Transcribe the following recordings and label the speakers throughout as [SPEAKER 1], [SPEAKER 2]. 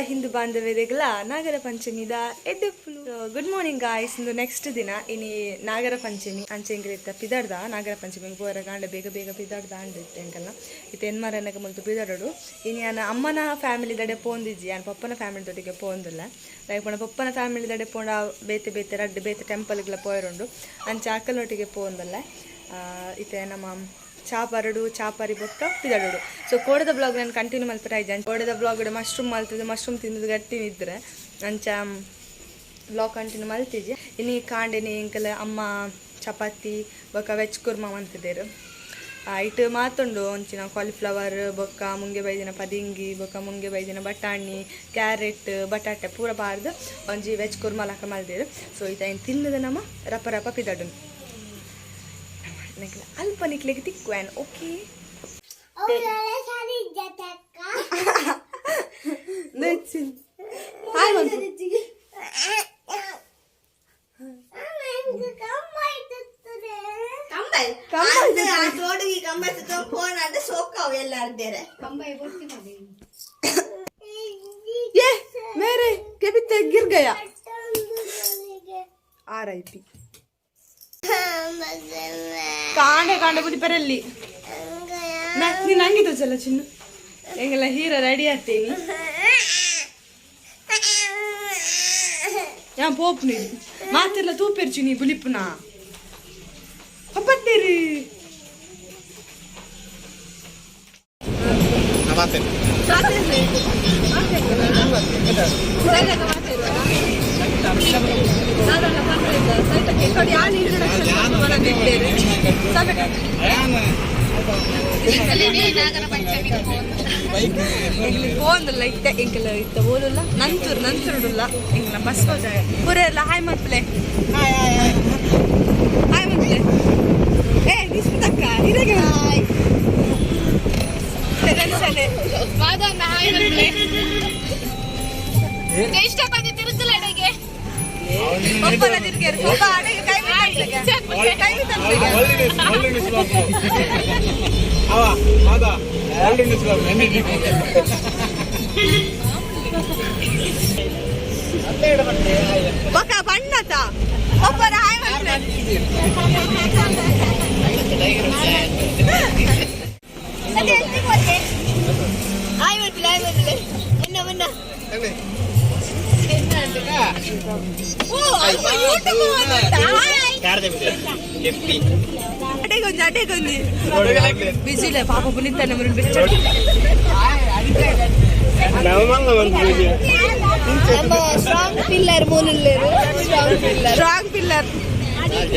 [SPEAKER 1] ಹಿಂದೂ ಬಾಂಧವ್ಯದೆಗ್ಲ ನಾಗರ ಪಂಚಮಿದ ಎಡ್ಡೆಪ್ಪುಲು. Good morning guys. ಇಂದು ನೆಕ್ಸ್ಟ್ ದಿನ, ಇನಿ ನಾಗರ ಪಂಚಮಿ. ಅಂಚೆ ಎಂಕಲ್ ಇತ್ತ ಪಿದಾಡ್ದ. ನಾಗರ ಪಂಚಮಿ ಪೋರ ಕಾಂಡ ಬೇಗ ಬೇಗ ಪಿದಾಡ್ದ ಅಂಡ್ ಇತ್ತೆ ಎಂಕಲ್ನ ಇತ್ತೆ ಎನ್ಮರನಗ ಮುಲ್ತು ಪಿದಾಡೋಡು. ಇನಿ ಯಾನ ಅಮ್ಮನ ಫ್ಯಾಮಿಲಿ ದಡೆ ಪೋಂದಿಜ್ಜಿ, ಯಾನ್ ಪಪ್ಪನ ಫ್ಯಾಮಿಲಿ ದೊಟ್ಟಿಗೆ ಪೋಂದಿಲ್ಲ. ಲೈಕ್ ಪಂಡ ಪಪ್ಪನ ಫ್ಯಾಮಿಲಿ ದಡೆ ಪೋಂಡ ಬೇತೆ ಬೇತೆ ರಡ್ಡ್ ಬೇತೆ ಟೆಂಪಲ್ಗ್ಲ ಪೋಯರುಂಡು. ಅಂಚೆ ಅಕಲ್ನೊಟ್ಟಿಗೆ ಪೋಂದಲ್ಲ. ಇತ್ತೆ ನಮ್ಮ ಚಾಪರಡು ಚಾಪರಿ ಬೊಕ್ಕ ಪಿದಡೋಡು. ಸೊ ಕೋಡದ ಬ್ಲಾಗ್ ನಾನು ಕಂಟಿನ್ಯೂ ಮಲ್ಪರೆ ಆಯ್ತು. ಕೋಡದ ಬ್ಲಾಗ್ ಮಶ್ರೂಮ್ ಮಲ್ತದೆ, ಮಶ್ರೂಮ್ ತಿಂದದು ಗಟ್ಟಿ ನಿದ್ರೆ. ಅಂಚ ಬ್ಲಾಗ್ ಕಂಟಿನ್ಯೂ ಮಲ್ತಿಜಿ. ಇನಿ ಕಾಂಡೆನಿ ಎಂಕಲ ಅಮ್ಮ ಚಪಾತಿ ಬೊಕ್ಕ ವೆಜ್ ಕುರ್ಮಾ ಮಂತಿದ್ದೇರು. ಇಟ್ಟು ಮಾತುಂಡು ಒಂಚಿನ ಕಾಲಿಫ್ಲವರ್ ಬೊಕ್ಕ ಮುಂಗೆ ಬೈದಿನ ಪದಿಂಗಿ ಬೊಕ್ಕ ಮುಂಗೆ ಬೈದಿನ ಬಟಾಣಿ, ಕ್ಯಾರೆಟ್, ಬಟಾಟೆ ಪೂರ ಬಾರ್ದು ಒಂಜಿ ವೆಜ್ ಕುರ್ಮಾ ಲಕ ಮಲ್ದೇರು. ಸೊ ಇತ್ತ ತಿನ್ನದ ನಮ್ಮ ರಪ ರಪ ಪಿದಡು. ನಿಕ್ಲೆ ಅಲ್ಪ ನಿಕ್ಲೆಗ್ ತಿಕ್ಕ್ವೇನ್, ಓಕೆ. ಹಾಯ್ ಮಂತು.
[SPEAKER 2] ತೋಡುಗಿ ಕಂಬೈ ಫೋನ್ ಅಂದ್ರೆ ಸೋಕಾವು ಎಲ್ಲಾರ್ದೇರೆ.
[SPEAKER 1] ये मेरे के गिर गया. ಆರ್ I P. ಕಾಂಡೆ ಕಾಂಡೆ ಬುದಿ ಪೆರಲ್ಲಿ. ನೀನು ಹಂಗೆ ತೋಚಲ್ಲ ಚಿನ್ನು. ಹೆಂಗೆಲ್ಲ ಹೀರೋ ರೆಡಿ ಆಗ್ತೀನಿ. ಯಾ ಪೋಪ್ ನೀ ಮಾತೆಲ್ಲ ತೂಪೆರ್ಚಿ ನೀ ಬುಲಿಪುನ ಪಪ್ಪತ್ತೇರಿ. ಪೋಂದುಲ್ಲ ಇತ್ತೆ ಎಂಕಲ ಇತ್ತ ಓಲುಲ್ಲ ನಂತೂರು ನಂತೂರುಡುಲ್ಲ. ಎಂಕಲ ಬಸ್ ಪೂರ ಎಲ್ಲ. ಹಾಯ್ ಮಲ್ಪಲೆ, ಹಾಯ್ ಮಲ್ಪಲೆ. ಏ ನಿಸ್ಮಿತಕ್ಕ, ಇರಗೆ ಸರಿ.
[SPEAKER 3] ಇಷ್ಟಪಟ್ಟು ತಿರುಗಲ ಅಡೆಗೆ.
[SPEAKER 1] ಪಪ್ಪನ ತಿರ್ಗೇರು ಪಪ್ಪ ಅಡೆಗೆ ಕೈ ಬಿತ್ತಲ್ಗೆ, ಕೈ ಬಿತ್ತಲ್ಗೆ. ಬಕ ಬಣ್ಣತ ಪಪ್ಪನ ಹಾಯ್ ಮಲ್ಪಲೆ.
[SPEAKER 2] ಹಾಯ್ ಮಲ್ಪಲೆ, ಹಾಯ್ ಮಲ್ಪಲೆ. ಮುನ್ನ ಮುನ್ನ.
[SPEAKER 1] ಓ ಅಲ್ಪ ಯೂಟ್ಯೂಬ್. ಅಡೆಗೊಂಜಿ ಅಡೆಗೊಂಜಿ ಬಿಸಿಲೆ ಪಾಪ ಪುನೀತನ ಬೆಚ್ಚ.
[SPEAKER 2] ನಮ್ಮ ಸ್ಟ್ರಾಂಗ್ ಪಿಲ್ಲರ್ ಮೂಲುಲ್ಲೇರು, strong pillar.
[SPEAKER 1] Strong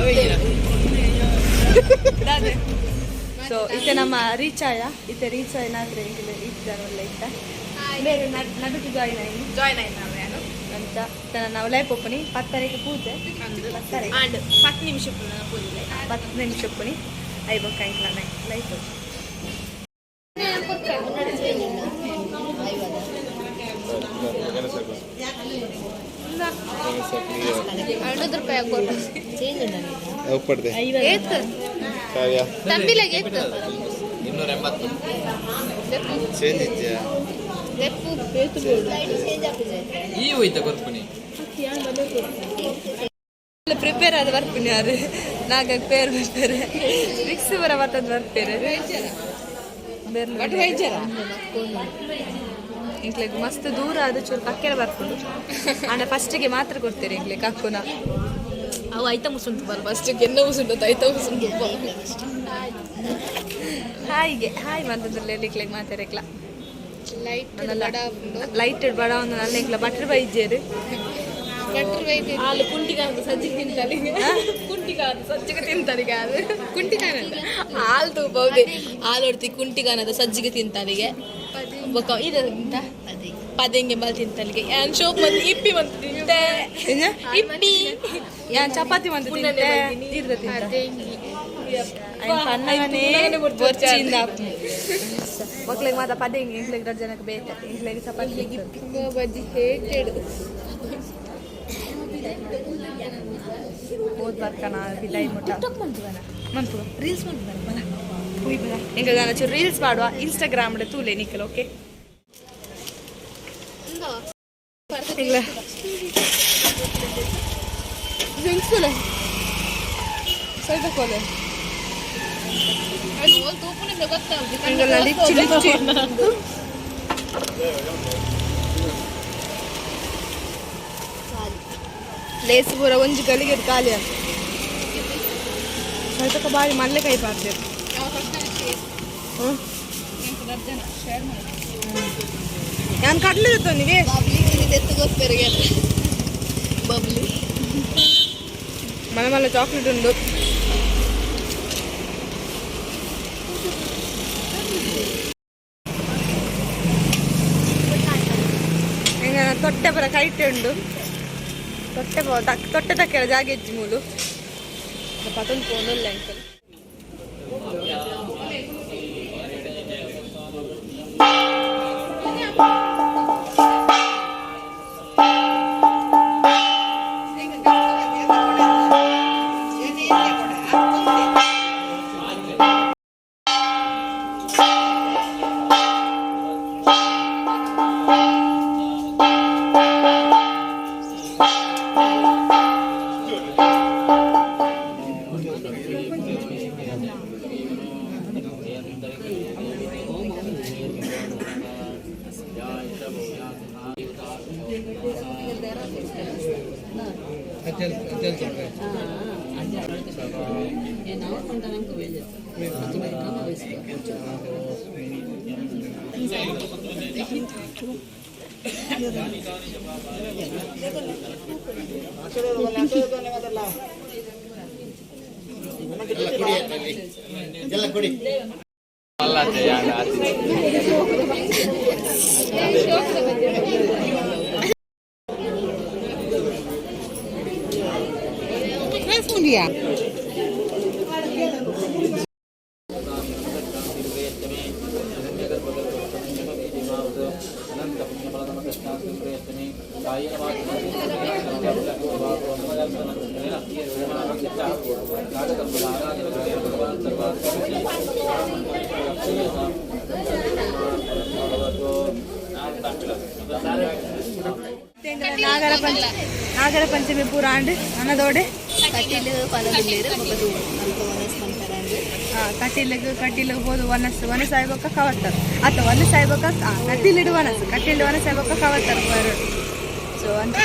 [SPEAKER 1] pillar. So ಇತ್ತೆ ನಮ್ಮ ರೀಚಾಯ, ಇತ್ತೆ ರೀಚ್ ಏನಾದ್ರೆ ಎಂಗಿಲ್ಲ ಇದ್ದಾರಲ್ಲ. ಇತ್ತ ಬೇರೆ ನಡುಟು ಜಾಯಿನ್ ಆಯ್ತು.
[SPEAKER 3] ಜಾಯ್ನ್ ಆಯ್ತು ನಾನು.
[SPEAKER 1] ಅಂತ ನಾವು ಲೈಫ್ ಒಪ್ಪನಿ. 10 ತಾರೀಕು ಪೂಜೆ, 10 ತಾರೀಕು.
[SPEAKER 3] ಅಂಡ್ 10 ನಿಮಿಷ ಪೂಜೆ.
[SPEAKER 1] 10 ನಿಮಿಷ ಒಪ್ಪನಿ. I ಬೊಕ್ಕ ಎಂಕ್ಲ ಲೈಫ್.
[SPEAKER 3] 50 ರೂಪಾಯಿ ಕೊಟ್ಟು.
[SPEAKER 4] ಒಪ್ಪಡ್ದೆ.
[SPEAKER 3] ಏತ್?
[SPEAKER 4] ಕಾವ್ಯ.
[SPEAKER 3] ತಂಬಿಲೆಗೆ ಏತ್?
[SPEAKER 4] 280. ಚೇಂಜ್ ಇಜ್ಜಾ?
[SPEAKER 3] ದೆಪ್ಪು.
[SPEAKER 5] ಈ ಹೋಯ್ತ ಕೊರ್ಪುನಿ.
[SPEAKER 1] ಪ್ರಿಪೇರ್ ಆದ ಬರ್ಪಿನಿ ಯಾರು ನಾಗ ಪೇರ್ ಬರ್ತಾರೆ, ಮಿಕ್ಸ್ ಬರ ಬರ್ತದ ಬರ್ಪೇರು. ಇಂಕ್ಲೆಗ್ ಮಸ್ತ್ ದೂರ ಆದ ಚೂರು ಕಕ್ಕೆಲ ಬರ್ಪುಂಡು. ಆಂಡ ಫಸ್ಟಿಗೆ ಮಾತ್ರ ಕೊಡ್ತೀರಿ ಇಂಕ್ಲೆ ಕಕ್ಕುನ.
[SPEAKER 3] ಅವು ಐತ ಮುಸುಂಟು ಬಲ್ ಫಸ್ಟ್ ಎನ್ನ ಮುಸುಂಟು ಐತ ಮುಸುಂಟು.
[SPEAKER 1] ಹಾಯ್ಗೆ ಹಾಯ್ ಮಂತಂದ್ರೆ ಇಂಕ್ಲೆಗ್ ಮಾತಾಡಕ್ಲ.
[SPEAKER 3] ಲೈಟ್.
[SPEAKER 1] ಲೈಟ್ ಬಡ ಒಂದು ನನ್ನ ಇಂಕ್ಲ ಬಟ್ರ್ ಬೈಜೇರು.
[SPEAKER 3] ಹಾಲು ಕುಂಟಿಗಾದ ಸಜ್ಜಿಗೆ ತಿಂತಾಳಿಗೆ, ಕುಂಟಿಗಾದ ಸಜ್ಜಿಗೆ ತಿಂತಾಳಿಗೆ. ಅದು ಕುಂಟಿಗಾನಂತ ಹಾಲು ತೂಪೌದೆ. ಹಾಲು ಹೊಡ್ತಿ ಕುಂಟಿಗಾನದ ಸಜ್ಜಿಗೆ ತಿಂತಾಳಿಗೆ. ಬೊಕ್ಕ ಇದು ಎಂತ ಪದೆಂಗೆ ಬಲ್ ತಿಂತಾಳಿಗೆ. ಯಾನ್ ಶೋಪ್ ಮತ್ತೆ ಇಪ್ಪಿ ಮಂತ್ ತಿಂತೆ. ಇಪ್ಪಿ.
[SPEAKER 1] ಯಾನ್ ಚಪಾತಿ ಮಂತ್ ತಿಂತೆ, ನೀರ್ದ ತಿಂತ. ಪನ್ನಗನೇ ಬೊರ್ಚಿಂದ ಮಕ್ಳಿಗೆ ಮಾತ ಪದೆಂಗೆ. ಇಂಕ್ಲೆಗ್ ರಡ್ಡ್ ಜನಕ್ಕೆ ಬೇತೆ, ಇಂಕ್ಲೆಗ್ ಚಪಾತಿ.
[SPEAKER 3] ಬಜ್ಜಿ ಹೇಟೆಡ್.
[SPEAKER 1] ಓದ್ ಬರ್ಕನ ಬಿದಾಯಿ ಮುಟ್ಟ ಮನ್ಪುಗ.
[SPEAKER 3] ರೀಲ್ಸ್ ಮಾಡ್ತಾರೆ.
[SPEAKER 1] ಬಲ. ಎಂಕಲ್ ಚೂರು ರೀಲ್ಸ್ ಮಾಡುವ ಇನ್ಸ್ಟಾಗ್ರಾಮ್ ತೂಲೆ ನಿಕ್ಕಲ್ ಓಕೆ. ಇಲ್ಲ, ಸ್ವಲ್ಪ ಲಿಚ್ಚಿ ಲಿಚ್ಚಿ. ಲೇಸ್ ಪೂರ ಒಂಜಿ ಗಲಿಗೆ ಖಾಲಿ ಅಂತ ಸ್ವಲ್ಪ ಬಾರಿ ಮಲ್ಲೆ ಕೈ ಪಾಡ್ತೇವೆ. ನಾನು ಕಡ್ಲೆ ನೀವೇ.
[SPEAKER 3] ಬಬ್ಲಿ.
[SPEAKER 1] ಮನೆ ಮಲ್ಲ ಚಾಕ್ಲೇಟ್ ಉಂಡು. ಎಂಗ ತೊಟ್ಟೆ ಪರ ಕೈಟೆ ಉಂಡು. ತೊಟ್ಟೆ ತೊಟ್ಟೆ ತಕ್ಕೆಲ್ಲ ಜಾಗೆ ಹೆಜ್ಜಿ ಮೂಲು ಪತೊಂದು ಪೋನುಲ್ಲ ಎಂಕಲ್.
[SPEAKER 4] ಎಲ್ಲ ಕೊಡಿ. ನಾಗರ ಪಂಚಮಿ ಪೂರ ಆಂಡ್ ಅನ್ನದೋಡೆ.
[SPEAKER 2] ಕಟೀಲು ಪದವಿಲ್ಲೇರು ಬೊಕ ಅಲ್ಪ ವನಸ್ ಪನ್ಪೆರಂದು.
[SPEAKER 1] ಕಟೀಲಿಗೆ ಕಟೀಲಿಗೆ ಹೋದು ವನಸ್ ವನಸ್ ಆಯ್ಬೊಕ್ಕ ಕವತ್ತರ್ ಅತ್ತ ವನಸ್ ಆಯ್ಬೊಕ್ಕ ಕಟೀಲಿಡು ವನಸ್ ಕಟೀಲು ವನಸ್ ಆಯ್ಬೊಕ್ಕ ಕವತ್ತರ್ ಬರು. ಸೊ ಅಂತ.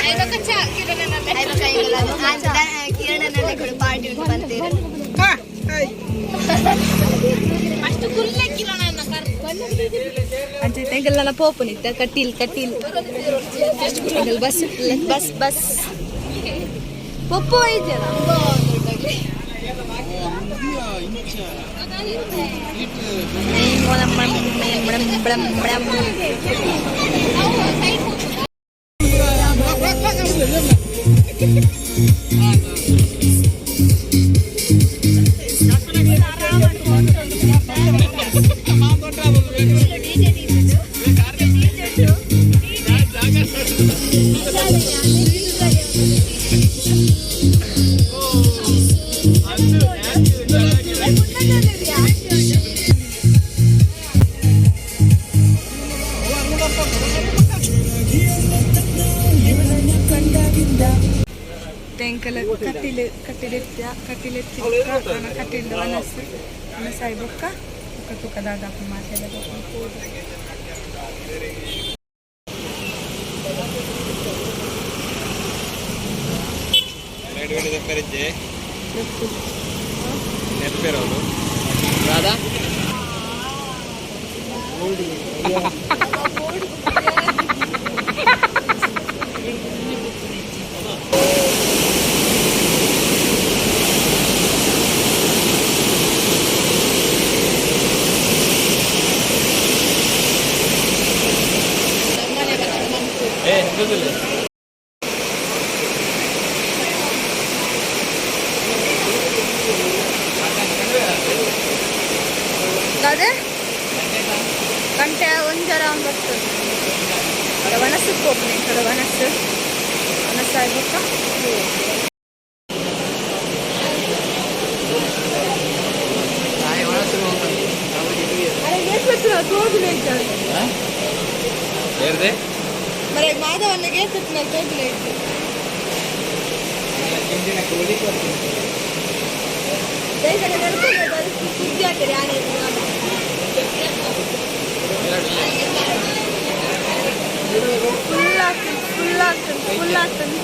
[SPEAKER 2] ಕಿರಣನ ಪಾರ್ಟಿ ಉಂಟು ಬಂತೇರು.
[SPEAKER 1] ಅಂಚೆ ಎಂಕಲ್ನ ಪೋಪುನಿತ್ತ ಕಟೀಲ್ ಕಟೀಲ್ ಎಂಕಲ್ ಬಸ್ ಬಸ್ ಬಸ್ ಪೊಪ್ಪು ಇದೆಯಲ್ಲ. ತೆಂಕಲ ಕಟೀಲು ಕಟೀಲು ಎತ್ತಿಯ ಕಟೀಲು ಎತ್ತಿ ಕಟೀಲು ವನಸ್ ವನಸ್ ಆಯಿ ಬೊಕ್ಕ ಬೊಕ್ಕ ತುಕ ದಾದಾಪು ಮಾತೆಲ್ಲ.
[SPEAKER 4] ರಾಧಾ. ಏ.
[SPEAKER 1] ಅದೇ ಗಂಟೆ ಒಂಜರ ಒಂಬತ್ತು. ವನಸ್ಸು ಪೋಪುನೆ ಕಡೆ ವನಸ್ಸು ವನಸ್ಸು ಆಯ್ಬೊಕ್ಕ. ಫುಲ್ ಆಗ್ತದೆ, ಫುಲ್ ಆಗ್ತದೆ, ಫುಲ್ ಆಗ್ತದೆ.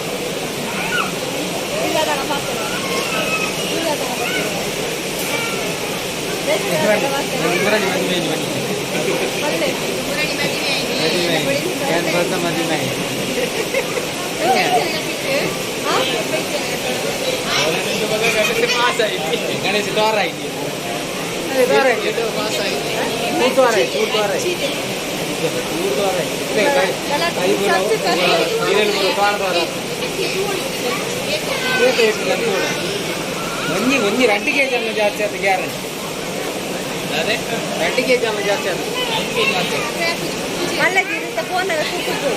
[SPEAKER 4] ಗಣೇಶ ದ್ವಾರ ಐತಿ. ಒಂಜಿ ಒಂಜಿ 2 ಕೆಜಿ ಅನ್ನ ಜಾಸ್ತಿ ಆಯ್ತು ಗ್ಯಾರಂಟಿ. 2 ಕೆಜಿ ಅನ್ನ ಜಾಸ್ತಿ ಆಯ್ತು.
[SPEAKER 1] ಮಲ್ಲಗಿರಿತ ಫೋನ್ ತೂಕುದು.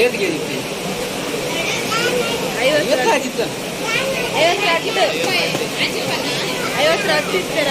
[SPEAKER 4] ಏಳು ಕೆಜಿ ಇತ್ತು?
[SPEAKER 1] 50.
[SPEAKER 4] ಆಗಿತ್ತು.
[SPEAKER 1] 50, 50 ಇತ್ತರ.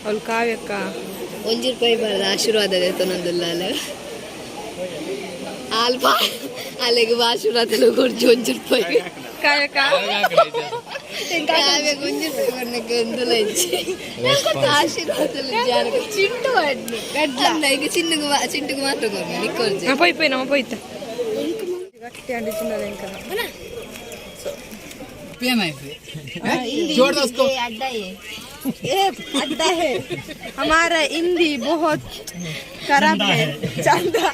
[SPEAKER 1] ಅವಳು ಕಾವ್ಯಕ್ಕ.
[SPEAKER 2] 1 ರೂಪಾಯಿ ಬರದ ಆಶೀರ್ವಾದ ತೊನೊಂದುಲ್ಲ ಅಲ್ಪ ಅಲ್ಲಿಗೆ ಆಶೀರ್ವಾದ ಕೊಡ್ಚು 1 ರೂಪಾಯಿ.
[SPEAKER 1] ಕಾವ್ಯಕ್ಕ.
[SPEAKER 2] ಕಾವ್ಯಕ್ಕೆ 1 ರೂಪಾಯಿ ಕೊಡ್ನಕ್ಕೆ ಒಂದುಲ ಇಜ್ಜಿ ಆಶೀರ್ವಾದ ಜಾನಕ ಚಿಂಟು ಮಾಡಿ ಈಗ ಚಿನ್ನುಗು ಚಿಂಟುಗು ಮಾತ್ರ ಕೊರ್ನ ನಿಕ್ಕೊರ್ಜಿ.
[SPEAKER 1] ಪೋಯ್ ಪೋಯ್, ನಮ್ಮ ಪೋಯ್ತ ಗಟ್ಟಿ ಅಂಡಿ ಚಿನ್ನದ. ए अड्डा है हमारा, हिंदी बहुत खराब है. चंदा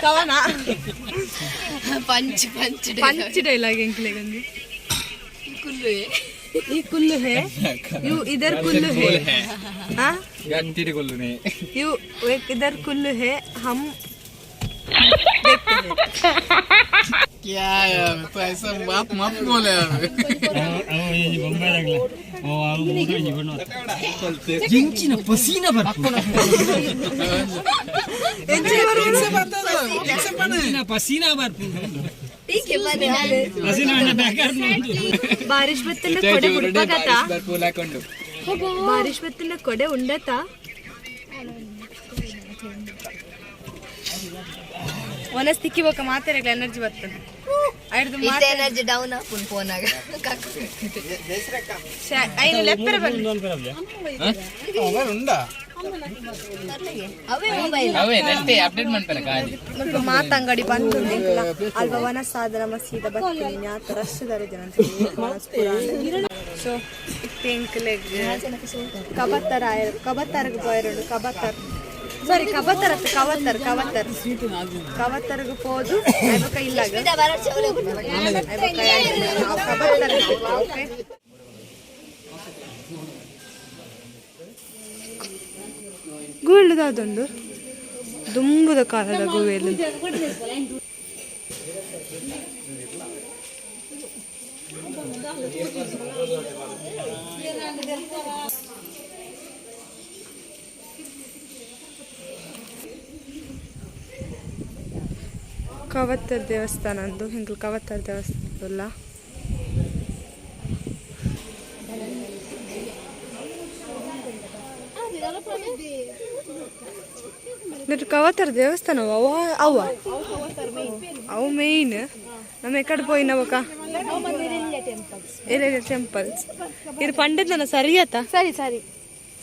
[SPEAKER 1] ಕವನ.
[SPEAKER 2] Punch punch.
[SPEAKER 1] पंच डायलॉग ಎಂಕ್ಲೆಗಂದು.
[SPEAKER 2] ಕುಲ್ಲು.
[SPEAKER 1] ಈ ಕುಲ್ಲು है, you इधर कुल्लू है. हाँ.
[SPEAKER 4] ಗಂಟಿಡಿ ಕೊಲ್ಲುನೆ.
[SPEAKER 1] You एक इधर कुल्लू है, हम देखते हैं.
[SPEAKER 5] क्या यार, तो ऐसा बात मत बोले यार.
[SPEAKER 4] ಜಿಂಚಿನ ಪಸೀನ ಬರ್ಪು. ಪಸೀನ ಬರ್ಪು.
[SPEAKER 1] ಬಾರಿಷ್ ಬತ್ತನ್ನ ಕೊಡೆ ಹುಡ್ಪಗತ.
[SPEAKER 4] ಬರ್ಪು ಹಾಕೊಂಡು.
[SPEAKER 1] ಬಾರಿಷ್ ಬತ್ತನ್ನ ಕೊಡೆ ಉಂಡತ. ಒನಸ್ ತಿಕ್ಕಿ ಬೊಕ್ಕ ಮಾತೆರೆಗ್ಲ ಎನರ್ಜಿ ಬರ್ತದೆ. ಐಡ್ದು
[SPEAKER 2] ಇತ್ತೆ ಎನರ್ಜಿ ಡೌನ್ ಆಪುನ್ ಫೋನ್ ಆಗ.
[SPEAKER 1] ಐನು ಲೆಪ್ಪರೆ ಬನ್ನಿ.
[SPEAKER 5] ಉಂಡಾ?
[SPEAKER 2] ಅವೇ ಮೊಬೈಲ್.
[SPEAKER 4] ಅವೇ ಅಷ್ಟೇ ಅಪ್ಡೇಟ್ ಮಾಡ್ತಾರೆ ಕಾದಿ.
[SPEAKER 1] ಮುಲ್ಪ ಮಾತಂಗಡಿ ಬಂತು ಅಲ್ಪ ವನ ಸಾಧನ ಮಸೀದ ಬತ್ತೀನಿ ಜ್ಞಾತ ರಶ್ ಜನ. ಸೊ ಪಿಂಕ್ ಲೆಗ್ ಕಬತ್ತರ ಕಬತ್ತರ್ಗ್ ಪೋಯರುಂಡು. ಕಬತ್ತರ್, ಸಾರಿ, ಕಬತ್ತರ್ ಅತ್ತ, ಕವತ್ತರ್, ಕವತ್ತರ್. ಕವತ್ತರ್ಗ್ ಪೋದು ಐಬೊಕ ಇಲ್ಲಾಗ ಐಬೊಕ ಕಬತ್ತರ್. ಓಕೆ, ಗುಳ್ಳುದಾದೊಂದು ದುಂಬುದ ಕಾಲದ ಗುವೆಲ್. ಕವತ್ತರ್ ದೇವಸ್ಥಾನ ಅಂದು ಹಿಂಗೆ ಕವತ್ತರ್ ದೇವಸ್ಥಾನ. ಕವತ್ತರ್ ದೇವಸ್ಥಾನ ಅವ ಅವ ಅವು ಮೇಯ್ನ್. ನಮ್ಮ ಎಕಡೆ ಪೋಯಿನ ಬೊಕ ಎಲ್ಲ ಟೆಂಪಲ್ಸ್ ಇದು ಪಂಡದ ಸರಿ ಆತ.
[SPEAKER 3] ಸರಿ ಸರಿ.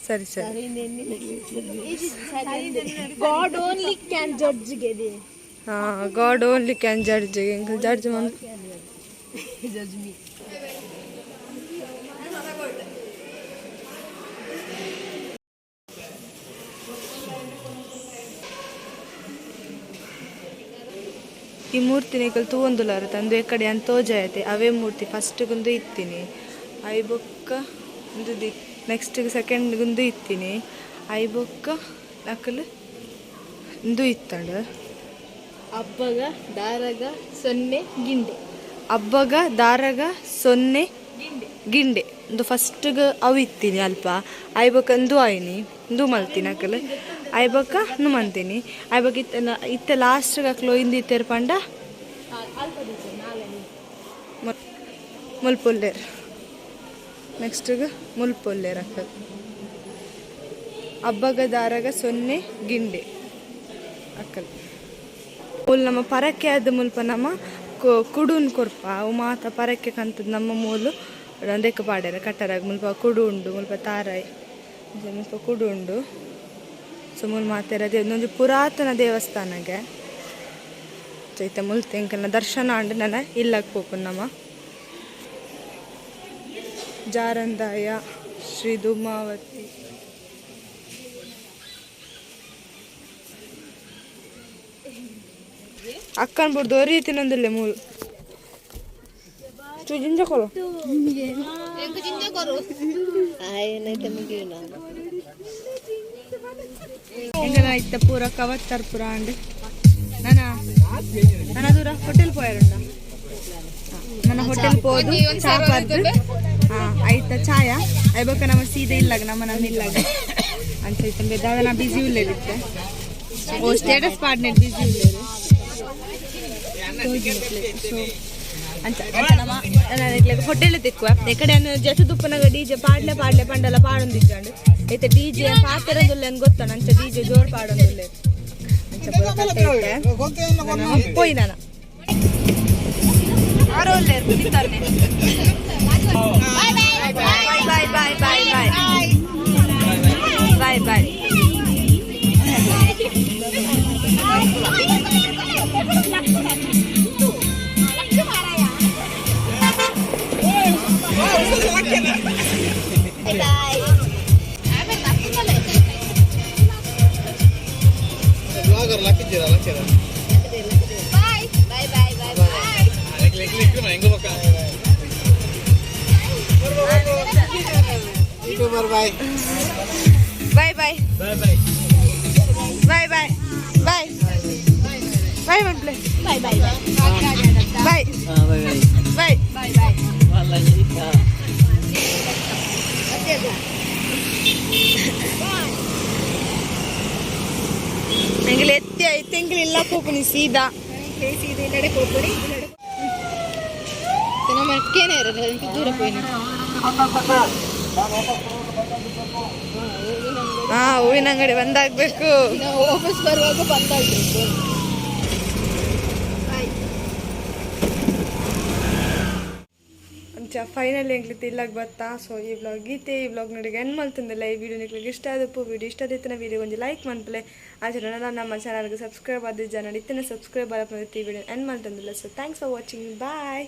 [SPEAKER 1] ಸರಿ ಸರಿ.
[SPEAKER 3] ಗಾಡ್ ಓನ್ಲಿ can judge ಗೆದೆ.
[SPEAKER 1] ಹಾ, God only can judge. Judge Mann.
[SPEAKER 2] Judge me.
[SPEAKER 1] ಈ ಮೂರ್ತಿ ನಿಕಲ್ ತೂವೊಂದುಲ್ಲಾರ ತಂದು ಎಕ್ಕಡೆ ಅಂತ ತೋಜಾಯತೆ ಅವೇ ಮೂರ್ತಿ ಫಸ್ಟ್ ಗುಂದು ಇತ್ತೀನಿ I ಬೊಕ್ಕ ಉಂದು ನೆಕ್ಸ್ಟ್ ಸೆಕೆಂಡ್ ಗುಂದು ಇತ್ತೀನಿ I ಬೊಕ್ಕ ನಕಲು ಇಂದು ಇತ್ತಂಡು.
[SPEAKER 3] ಅಬ್ಬಗ ದಾರಗ ಸೊನ್ನೆ ಗಿಂಡೆ.
[SPEAKER 1] ಅಬ್ಬಗ ದಾರಗ ಸೊನ್ನೆ ಗಿಂಡೆ ಒಂದು ಫಸ್ಟ್ಗೆ ಅವು ಇತ್ತೀನಿ ಅಲ್ಪ ಐಬೊಕ್ಕ ಇಂದು ಆಯ್ನಿ ಇಂದು ಮಲ್ತೀನಿ ಅಕಲ್ ಐಬೊಕ್ಕ ನು ಮಂತೀನಿ ಐಬೊಕ್ಕ ಇತ್ತ ಇತ್ತೆ ಲಾಸ್ಟ್ಗೆ ಅಕ್ಲು ಇಂದು ಇತ್ತೇರು ಪಂಡ ಮುಲ್ಪೊಲ್ಲೇರ್ ನೆಕ್ಸ್ಟ್ಗೆ ಮುಲ್ಪೊಲ್ಲೇರ್ ಅಕ್ಕಲ್ ಅಬ್ಬಗ ದಾರಗ ಸೊನ್ನೆ ಗಿಂಡೆ ಅಕ್ಕಲ್ ಮೂಲು ನಮ್ಮ ಪರಕೆ ಆದ ಮುಲ್ಪ ನಮ್ಮ ಕುಡುನ್ ಕೊರ್ಪ ಅವು ಮಾತ ಪರಕೆ ಕಂತದ ನಮ್ಮ ಮೂಲು ದೆಕ್ಕ ಪಾಡ್ಯಾರ ಕಟ್ಟರಾಗ ಮುಲ್ಪ ಕುಡು ಉಂಡು ಮುಲ್ಪ ತಾರಾಯಿ ಅಂಚ ಮುಲ್ಪ ಕುಡು ಉಂಡು. ಸೊ ಮೂಲು ಮಾತೆರ ಒಂದೊಂಜಿ ಪುರಾತನ ದೇವಸ್ಥಾನಗೆ ಚೈತ ಮುಲ್ತ ಎಂಕಲ್ನ ದರ್ಶನ ಆಂಡ್ ನನ ಇಲ್ಲಗ್ ಪೋಪುನ್ ನಮ. ಜಾರಂದಾಯ ಶ್ರೀ ಧೂಮಾವತಿ. ಅಕ್ಕನ್ ಬುಡ್ದು ಒರಿ ತಿನ್ನೊಂದಿಲ್ಲ ಮೂಲು ಜಿಂಜ ಕೊಲು. ಎಂಗಲ ಇತ್ತ ಪೂರ ಕವತ್ತರ್ ಪೂರ ಅಂಡ್ ನನ್ನ ನನ್ನ ದೂರ ಹೋಟೆಲ್ ಪೋಯರುಂಡ ನನ್ನ ಹೋಟೆಲ್ ಪೋದು ಚಾ ಪರ್ದು ಆಯ್ತ ಚಾಯ ಐಬೊಕ್ಕ ನಮ್ಮ ಸೀದಾ ಇಲ್ಲಾಗ ನಮ್ಮ ನಮ್ಮ ಇಲ್ಲಾಗ ಅಂಚ ಇತ್ತ ದಾದ ನಾ ಬಿಸಿ ಉಲ್ಲೇರಿತ್ತೆ ಓ ಸ್ಟೇಟಸ್ ಪಾರ್ಟ್ನರ್ ಬಿಸಿ ಉಲ್ಲೇರು. ಸೊ ಅಂಚ ಅಂಚ ನಮ್ಮ ಹೋಟೆಲ್ ತಿಕ್ಕುವ ಎಕಡೆ ಜೊತೆ ತುಪ್ಪನಾಗ ಡಿಜೆ ಪಾಡ್ಲೆ ಪಾಡ್ಲೆ ಪಂಡಲ ಪಾಡೊಂದಿಜ್ಜಾಂಡ್ ಐತೆ ಡಿಜೆ ಪಾತೆರಂದುಲ್ಲೆ ಗೊತ್ತ ಅಂಚ ಡಿಜೆ ಜೋರ್ ಪಾಡೊಂದುಲ್ಲೆ ಅಂಚ ಪೂರ ಕತೆ ಇತ್ತೆ. ಪೋಯಿ ನಾನ bye bye bye bye bye bye bye.
[SPEAKER 5] Blogger ಲಕ್ಕಿದ್ದೀರಾ ಲಕ್ಕಿರ.
[SPEAKER 2] Bye bye bye bye bye.
[SPEAKER 5] ಹೆಂಗ YouTuber bye.
[SPEAKER 1] Bye bye bye bye bye bye ಮನ್ಪ್ಲೆ.
[SPEAKER 2] Bye bye.
[SPEAKER 1] Bye bye
[SPEAKER 2] bye bye.
[SPEAKER 1] ಎಂಗಲ್ ಎತ್ತಿ ಐತೆ ಎಂಗಲ್ ಇಲ್ಲ ಪೋಪುನಿ ಸೀದಾ.
[SPEAKER 3] ಸೀದಾ ಪೋಪುನಿ ನಮ್ಮ ಕೇನೆ ಇರೋದು ದೂರ ಪೋಯಿನ.
[SPEAKER 1] ಹಾ ಹೂವಿನ ಅಂಗಡಿ ಬಂದಾಗ್ಬೇಕು.
[SPEAKER 3] ನಾವು ವಾಪಸ್ ಬರುವಾಗ ಬಂದಾಗಬೇಕು.
[SPEAKER 1] ಅಂಚ ಫೈನಲ್ ಎಂಕ್ಲಿತ್ತು ಇಲ್ಲಾಗ ಬತ್ತಾ. ಸೊ ಈ ವ್ಲಾಗ್ ಗೀತೆ ಈ ವ್ಲಾಗ್ ನಡಿಗೆ ಎಂಡ್ ಮಲ್ತಂದಿಲ್ಲ. ಈ ವಿಡಿಯೋ ನಿಕ್ಲಿಗೆ ಇಷ್ಟ ಆದಪ್ಪು ವಿಡಿಯೋ ಇಷ್ಟ ಆದಿತ್ತಿನ ವಿಡಿಯೋ ಒಂಜಿ ಲೈಕ್ ಮನ್ಪಲೆ ಆಚೆ ನಮ್ಮ ಚಾನಲ್ಗೆ ಸಬ್ಸ್ಕ್ರೈಬ್ ಆದ ಜನ ಇತ್ತನ ಸಬ್ಸ್ಕ್ರೈಬ್ ಆದಪ್ಪ ಈ ವಿಡಿಯೋ ಎಂಡ್ ಮಲ್ತಂದಿಲ್ಲ. So thanks for watching, bye.